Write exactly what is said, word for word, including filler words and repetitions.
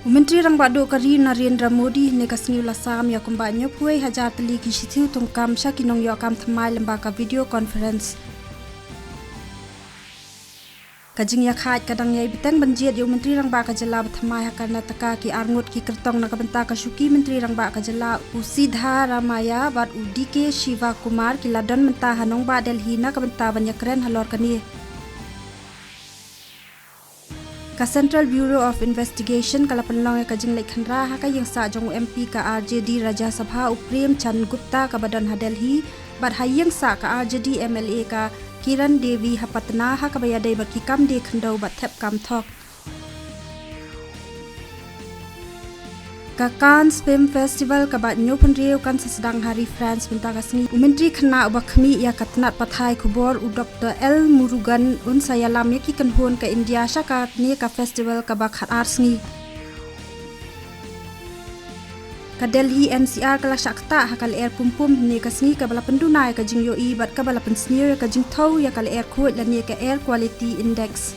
U Myntri Rangbah Duh ka ri Narendra Modi hynne ka sngi u la sam ïa kumba hynñiewphew hajar tylli ki shithi thungkam sha ki nongïoh kam thymmai lyngba ka video conference. Ka jingïakhaid ka dang ïai bteng ban jied ïa u Myntri Rangbah ka jylla ba thymmai ha Karnataka. Ki arngut ki kyrtong na ka bynta ka shuki Myntri Rangbah ka jylla u Siddaramaiah bad u D K Shivakumar ki la don mynta ha nongbah Delhi na ka bynta ban ïakren halor kane. Ka Central Bureau of Investigation ka la pynlong ïa ka jingleit khynra ha ka ïingsah jong u M P ka R J D Rajya Sabha u Prem Chand Gupta kaba don ha Delhi, bad ha ïingsah ka R J D M L A ka Kiran Devi ha Patna ha kaba ïadei bad ki kam die khyndew bad thep kam thok. Ka Cannes Film Festival kaba hynñiewphew hynriew kan sa sdang ha ri France mynta ka sngi. U Myntri Khynnah uba khmih ïa ka tnat pathai khubor u Doctor L Murugan un sa ïalam ïa ki kynhun ka India sha kane ka festival kaba khatar sngi. Ka Delhi N C R ka la shah ktah ha ka lyer pumpum hynne ka sngi kaba la pynduna ïa ka jingïohi bad kaba la pynsniew ïa ka jingthew ïa ka lyer khuid lane ka Air Quality Index.